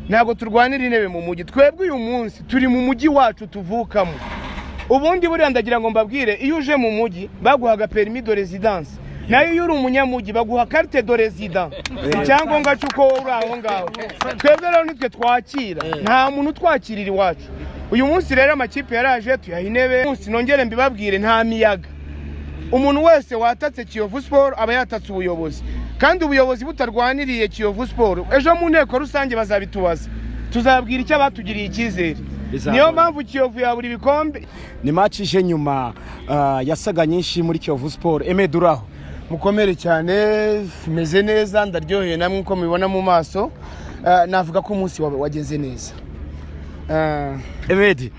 Ntabwo turwanira intebe mu mujyi. Twebwe uyu munsi turi mu mujyi wacu tuvukamo. Ubundi buriya ndagira ngo mbabwire, iyo uje mu mujyi baguhaga permis de résidence, nayo iyo uri umunyamujyi baguha carte de résident, icyangombwa cy'uko wowe uri aho ngaho. Twebwe rero nitwe twakira, nta muntu utwakirira iwacu. Uyu munsi rero amakipe yaraje, tuyaha intebe. Munsi nongere mbibabwire, nta miyaga. Umuntu wese watatse Kiyovu Sport aba yatatse ubuyobozi, kandi ubuyobozi butarwaniriye Kiyovu Sport, ejo mu nteko rusange bazabitubaza, tuzabwira icyo abatugiriye icyizere. Niyo mpamvu Kiyovu yabura ibikombe. Ni match ije nyuma yasaga nyinshi muri Kiyovu Sport. Emedi, uraho? Mukomere cyane, meze neza, ndaryoheye namwe uko mubibona mu maso. Navuga ko umunsi wawe wagenze neza. Emedi,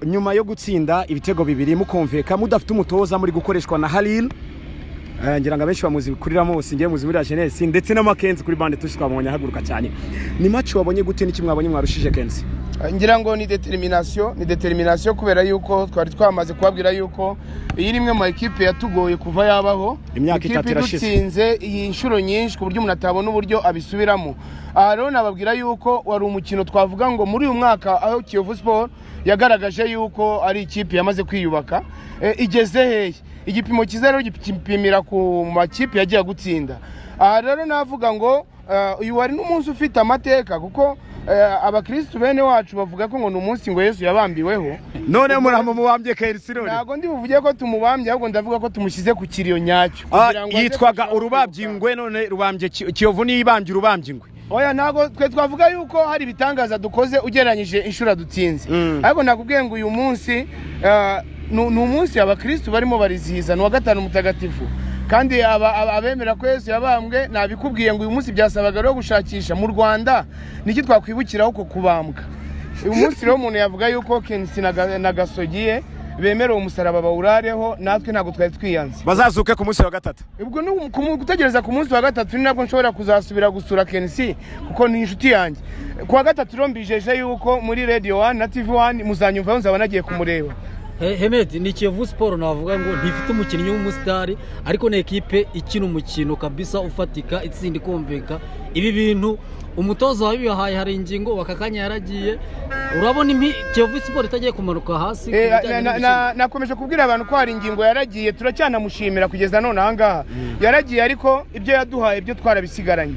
nyuma yo gutsinda ibitego bibiri, mukumveka mudafite umutoza, muri gukoreshwa na Halil, ngira ngo abenshi bamuzi kuri Ramos, ngiye muzi muri La Jeunesse, ndetse na Mackenzie kuri banc de touche twabonye ahaguruka cyane. Ni match wabonye gute? N'iki mwabonye mwarushije KNC? Ngira ngo ni détermination, ni détermination, kubera yuko twari twamaze kubabwira yuko iyi ni imwe mu ekipe yatugoye kuva yabaho. Imyaka Ikipe 3 irashize. idutsinze iyi nshuro nyinshi ku buryo umuntu atabona uburyo abisubiramo. Aha rero nababwira yuko wari umukino twavuga ngo muri uyu mwaka aho Kiyovu Sport yagaragaje yuko ari ikipe yamaze kwiyubaka. Igeze hehe? Igipimo cyiza rero gipimira ku makipe yagiye gutsinda. Aha rero navuga ngo uyu wari n'umunsi ufite amateka, kuko abakirisitu bene wacu bavuga ko ngo ni umunsi ngo Yesu yabambiweho. None muramo mubambye KNC none? Ntabwo ndi buvuge ko tumubambye, ahubwo ndavuga ko tumushyize ku kiriyo nyacyo kugira ngo aze Yitwaga kurushaho urubambye kwibuka. ingwe, none rubambye Kiyovu niyibambye urubambye ingwe. Oya, ntabwo twe twavuga yuko hari ibitangaza dukoze ugereranyije inshuro dutsinze, ariko nakubwiye ngo uyu munsi ni umunsi abakirisitu barimo barizihiza, ni uwa gatanu mutagatifu, kandi abemera ko Yesu yabambwe, nabikubwiye ngo uyu munsi byasabaga rero gushakisha mu Rwanda niki twakwibukiraho ko kubambwa. Uyu munsi rero umuntu yavuga yuko KNC na Gasogi ye bemera uwo musaraba bawurareho, natwe ntabwo twari twiyanze. Bazazuke ku munsi wa gatatu. Ubwo ni gutegereza ku munsi wa gatatu, ni nabwo nshobora kuzasubira gusura KNC, kuko ni inshuti yanjye. Ku wa gatatu rero mbijeje yuko muri Radio One na TV One muzanyumvaho, nzaba nagiye kumureba. Hemedi, ni Kiyovu Sport navuga ngo ntifite umukinnyi w'umusitari, ariko ni ekipe ikina umukino kabisa ufatika, itsinda ikumvika. Ibi bintu umutoza wabibahaye hari ingingo wakakanya yaragiye. Urabona Kiyovu Sport itagiye kumanuka hasi ku bijyanye n'imikino? Nakomeje kubwira abantu ko hari ingingo yaragiye, turacyanamushimira kugeza none ahangaha. Yaragiye, ariko ibyo yaduhaye byo twarabisigaranye.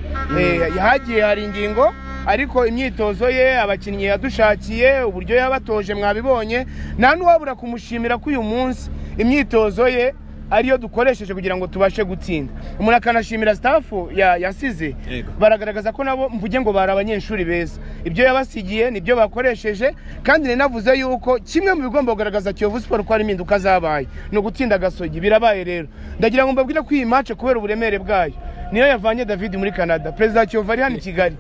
Hagiye hari ingingo, ariko imyitozo ye, abakinnyi yadushakiye, uburyo yabatoje mwabibonye. Nta n'uwabura kumushimira ko uyu munsi imyitozo ye ariyo dukoresheje kugira ngo tubashe gutsinda. Umuntu akanashimira staff yasize. Baragaragaza ko nabo, mvuge ngo bari abanyeshuri beza, ibyo yabasigiye nibyo bakoresheje. Kandi ninavuze yuko kimwe mu bigomba kugaragaza Kiyovu Sport ko hari impinduka zabaye ni ugutsinda Gasogi. Birabaye rero. Ndagira ngo mbabwire ko iyi match, kubera uburemere bwayo, niyo yavanye David muri Canada. Perezida wa Kiyovu ari hano i Kigali.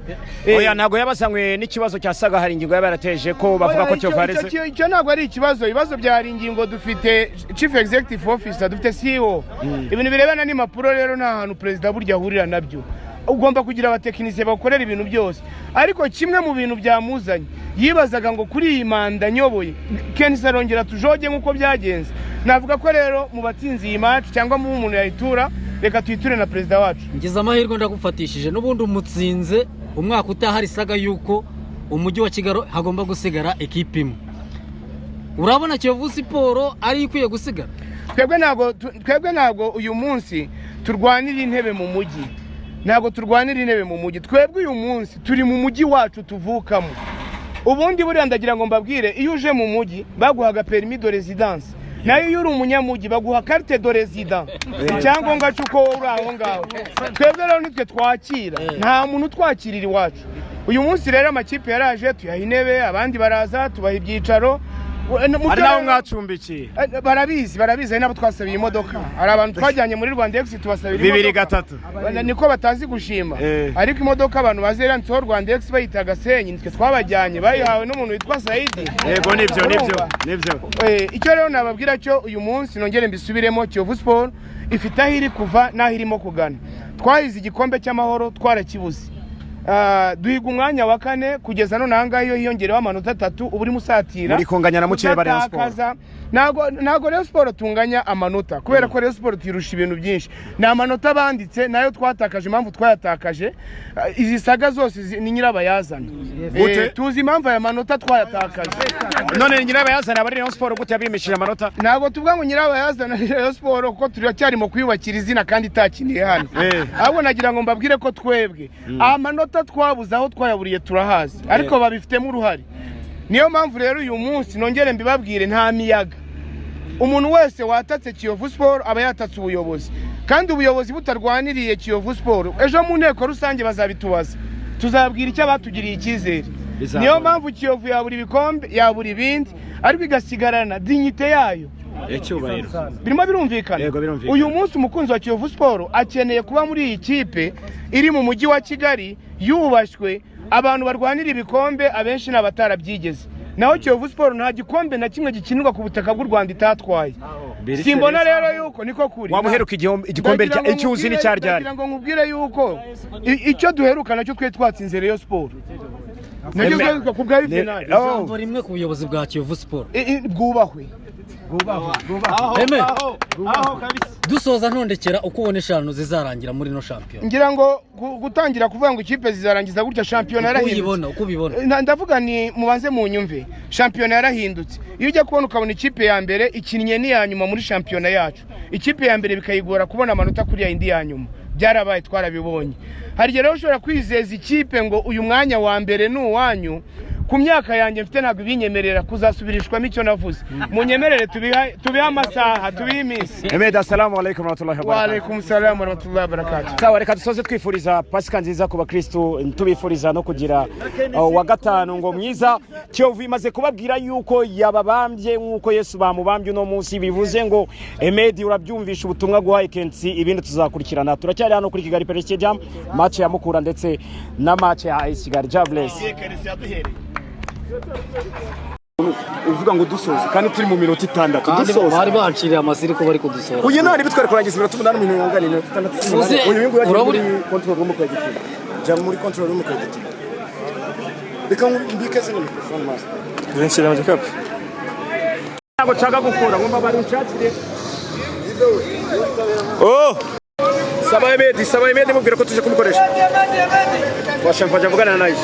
Oya, ntabwo yabazanywe n'ikibazo cya saga hari ingingo yaba yarateje ko bavuga ko Oya, Kiyovu yareze. Icyo ntabwo ari ikibazo. Ibibazo bya ingingo, dufite chief executive officer, dufite CEO. Ibintu birebana n'impapuro rero nta hantu perezida burya ahurira nabyo. Ugomba kugira abatekinisiye bakorera ibintu byose, ariko kimwe mu bintu byamuzanye, yibazaga ngo kuri iyi manda nyoboye, KNC arongera tujoge nk'uko byagenze. Navuga ko rero mu batsinzi iyi match, cyangwa mu umuntu yayitura, reka tuyiture na perezida wacu. Ngize amahirwe ndagufatishije. N'ubundi umutsinze, umwaka utaha risaga yuko umujyi wa Kigali hagomba gusigara ekipe imwe. Urabona Kiyovu Sport ari ikwiye gusigara? Twebwe ntabwo uyu munsi turwanira intebe mu mujyi, ntabwo turwanira intebe mu mujyi. Twebwe uyu munsi turi mu mujyi wacu tuvukamo. Ubundi buriya ndagira ngo mbabwire, iyo uje mu mujyi baguhaga permis de résidence, nayo iyo uri umunyamujyi baguha carte de résident, icyangombwa cy'uko wowe uri aho ngaho. Twebwe rero nitwe twakira, nta muntu utwakirira iwacu. Uyu munsi rero amakipe yaraje, tuyaha intebe, abandi baraza tubaha ibyicaro. Hari n'abo mwacumbikiye. Barabizi, barabizi. Hari n'abo twasabiye imodoka, hari abantu twajyanye muri Rwandex tubasabira Bibiri imodoka. gatatu. Niko batazi gushima. Ariko imodoka abantu bazi yanditseho Rwandex bayita Gasenyi, nitwe twabajyanye, bayihawe n'umuntu witwa Saidi. Yego, nibyo, nibyo. Urumva? Nibyo. Icyo rero nababwira cyo uyu munsi, nongere mbisubiremo, Kiyovu Sport ifite aho iri kuva n'aho irimo kugana. Twahize igikombe cy'amahoro twarakibuze. Duhiga umwanya wa kane kugeza none ahangaha. Iyo hiyongereho amanota 3 uba urimo usatira. Muri kunganya na mukeba Rayon Sport. Kudatakaza. Ntago Rayon Sport tunganya amanota, kubera ko Rayon Sport tuyirusha ibintu byinshi. Ni amanota banditse nayo twatakaje. Impamvu twayatakaje, izi saga zose ni nyirabayazana. Gute? Tuzi impamvu aya manota twayatakaje. None nyirabayazana abari Rayon Sport gute yabimishije amanota? Ntabwo tuvuga ngo nyirabayazana ni Rayon Sport, kuko turacyarimo kwiyubakira izina kandi itakiniye hano. Ahubwo nagira ngo mbabwire ko twebwe amanota twabuze, aho twayaburiye turahazi, ariko babifitemo uruhare. Niyo mpamvu rero uyu munsi nongere mbibabwire, nta miyaga. Umuntu wese watatse Kiyovu Sport aba yatatse ubuyobozi, kandi ubuyobozi butarwaniriye Kiyovu Sport, ejo mu nteko rusange bazabitubaza. Tuzabwira icyo abatugiriye icyizere. Bizagora. Niyo mpamvu Kiyovu yabura ibikombe, yabura ibindi, ariko igasigarana dignité yayo. Icyubahiro. Birimo birumvikana? Yego, birumvikana. Uyu munsi umukunzi wa Kiyovu Sport akeneye kuba muri iyi kipe iri mu mujyi wa Kigali yubashywe. Abantu barwanira ibikombe abenshi ni abatarabyigeze, naho Kiyovu Sport nta gikombe na kimwe gikinirwa ku butaka bw'u Rwanda itatwaye. Simbona rero yuko niko kuri. Waba uheruka igikombe Ndagira ngo icyo uzi ni cyaryari? Ndagira ngo nkubwire yuko icyo duheruka nacyo twe twatsinze Rayon Sport, nacyo duheruka ku bwa Juvenal. Oh. Ijambo rimwe ku buyobozi bwa Kiyovu Sport. Bwubahwe. Eme, dusoza, ntondekera uko ubona 5 zizarangira muri ino shampiyona. Ngira ngo gutangira kuvuga ngo ikipe zizarangiza gutya, shampiyona Uko yarahindutse. uyibona, uko ubibona. Ndavuga ni mubanze munyumve, shampiyona yarahindutse. Iyo ujya kubona ukabona ikipe ya mbere ikinnye n'iya nyuma muri shampiyona yacu, ikipe ya mbere bikayigora kubona amanota kuri ya yindi ya nyuma. Byarabaye, twarabibonye. Hari igihe rero ushobora kwizeza ikipe ngo uyu mwanya wa mbere ni uwanyu. Ku myaka yanjye mfite ntabwo ibinyemerera kuzasubirishwamo icyo navuze. Munyemerere tubihe amasaha, tubihe iminsi. Emeda, assalamu alaikum warahmatullahi Wa wabarakatuh. alaikum salam warahmatullahi wabarakatuh. Sawa, reka dusoze twifuriza Pasika nziza ku bakristu, tubifuriza no kugira wa gatanu ngo mwiza. Kiyovu imaze kubabwira yuko yababambye nk'uko Yesu bamubambye uno munsi. Bivuze ngo Emedi, urabyumvisha ubutumwa guhaye Kensi, ibindi tuzakurikirana. Turacyari hano kuri Kigali Pele Stadium, match ya Mukura ndetse na match ya AS Kigali. Jah bless. Uvuga ngo dusoze kandi turi mu minota 6. Dusoze. Bari banciriye amasiri ko bari kudusohora. Uyu none bitwara kurangiza iminota 8, 40, iminota 6. Uyu nguyu yagiye muri control room kwa gitiba. Jya muri control room kwa gitiba. Reka mbike zino microphone master. Nshyira mu gikapu. Ntabwo nshaka gukora ngomba bari unshakire. Oh! Saba Emedi, saba Emedi, mubwira ko tuje kumukoresha. Fasha, mfasha mvugana na Nice.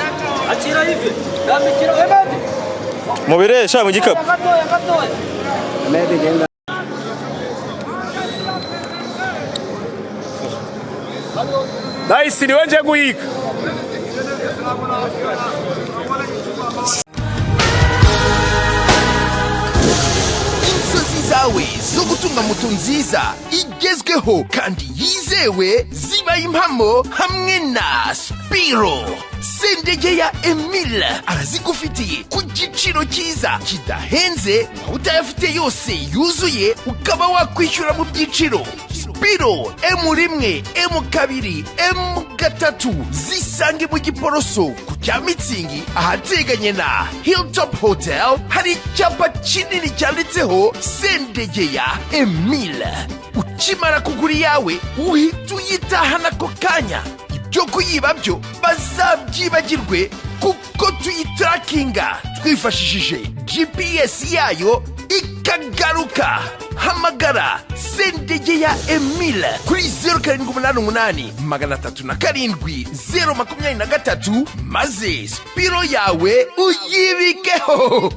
Akira hivi ndamikira Emedi. Mubiresha mu gikapu. Gatoya gatoya. Emedi, genda. Nice, niwe nje guhiga. Inzozi zawe zo gutunga moto nziza igezweho kandi yizewe zibaye impamo hamwe na Spiro. Sendege ya Emile arazigufitiye ku giciro cyiza kidahenze. Waba utayafite yose yuzuye, ukaba wakwishyura mu byiciro. Spiro M1, M2, M3 zisange mu Giporoso ku cya Mitsingi, ahateganye na Hilltop Hotel. Hari icyapa kinini cyanditseho Sendegeya Emile. Ukimara kugura iyawe uhita uyitahana ako kanya. Ibyo kuyiba byo bazabyibagirwe, kuko tuyitarakinga twifashishije GPS yayo ikagaruka. Hamagara Sendegeya Emile kuri 0788 307 023, maze Spiro yawe uyibikeho.